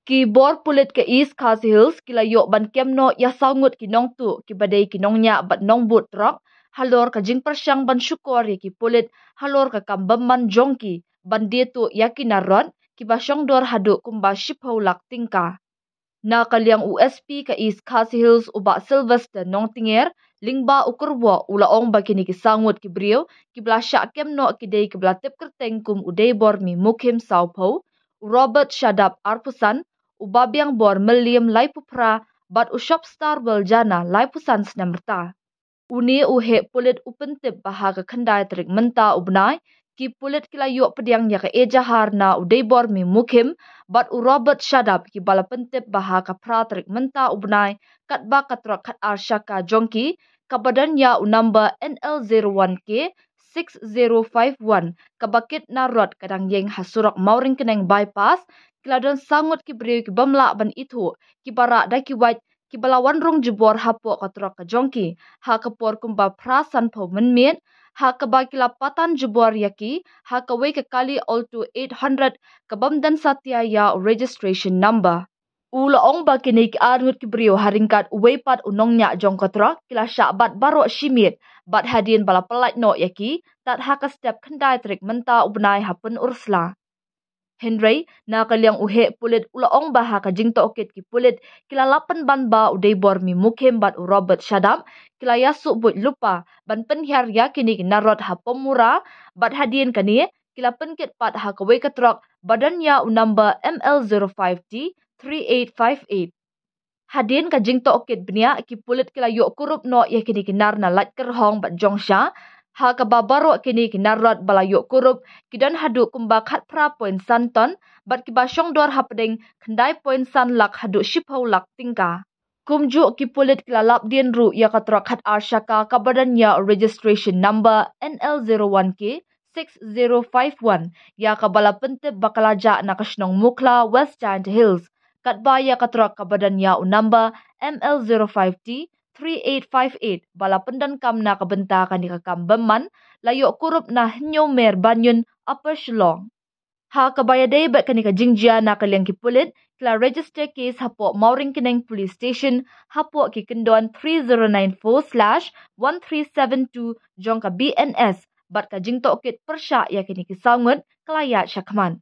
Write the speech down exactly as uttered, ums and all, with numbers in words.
Ki bor pulit ka East Khasi Hills ki la ïoh ban kem noh ïa saw ngut ki nongtuh kiba dei ki nongñiah bad nongbud trok halor ka jingpyrshang ban shukor ïa ki pulit halor ka kam bymman jong ki ban die tuh ïa ki nar rot kiba shongdor haduh kumba shiphew lak tyngka. Na ka liang u S P ka East Khasi Hills u Bah Sylvester Nongtnger lyngba u kyrwoh u la ong ba kine ki saw ngut ki briew kiba la shah kem noh ki dei kiba la tip kyrteng kum u Deibormi Mukhim sawphew, u Robert Shadap arphew san, u Babiang Bor Mylliem laiphew phra bad u Shopstar Weljana laiphew san snem rta. Une u heh pulit u pyntip ba ha ka khyndai tarik mynta u bnai ki pulit ki la ïoh pdiang ïa ka ejahar na u Deibormi Mukhim bad u Robert Shadap kiba la pyntip ba ha ka phra tarik mynta u bnai katba ka trok khatar shaka jong ki kaba don ïa u number N L zero one K six zero five one kaba kit nar rot ka dang ïeng ha surok Mawryngkneng bypass ki la don saw ngut ki briew ki bym lah ban ithuh kiba rah da ki wait kiba la wan rung jubor hapoh ka trok ka jong ki ha ka por kumba phra sanphew mynmiet ha kaba ki la patan jubor ïa ki ha kawei ka kali Alto eight hundred ka bym don satia ïa u registration number. U la ong ba kine ki ar ngut ki briew ha ryngkat uwei pat u nongñiah jong ka trok ki la shah bat baroh shi miet bad hadien ba la pyllait noh ïa ki tad ha ka step khyndai tarik mynta u bnai ha Pynursla. Hynrei na ka liang u heh pulit u la ong ba ha ka jingtohkit ki pulit ki la lap pynban ba u Deibormi Mukhim bad u Robert Shadap ki la ïasuh buit lypa ban pynhiar ïa kine ki nar rot ha Pamura bad hadien kane ki la pynkit pat ha kawei ka trok ba don ïa u number M L zero five T three eight five eight. Hadien ka jingtohkit bniah ki pulit ki la ïoh kurup noh ïa kine ki nar na Laitkyrhong bad Jongsha ha kaba baroh kine ki nar rot ba la ïoh kurup ki don haduh kumba khatphra point san ton bad kiba shongdor hapdeng khyndai point san lak haduh shiphew lak tyngka. Kumjuh ki pulit ki la lap dien ruh ïa ka trok khatar shaka kaba don ïa u registration number N L zero one K six zero five one ïa kaba la pyntip ba ka la jah na ka shnong Mukhla, West Jaintia Hills. Katba ïa ka trok kaba don ïa u number M L zero five T three eight five eight ba la pyndonkam na ka bynta kane ka kam bymman la ïoh kurup na Hynñiewmer Banyun, Upper Shillong. Ha kaba ïadei bad kane ka jingjia na ka liang ki pulit ki la register case hapoh Mawryngkneng Police Station hapoh ki kyndon three zero nine four slash one three seven two jong ka B N S bad ka jingtohkit pyrshah ïa kine ki saw ngut ka la ïaid shakhmat.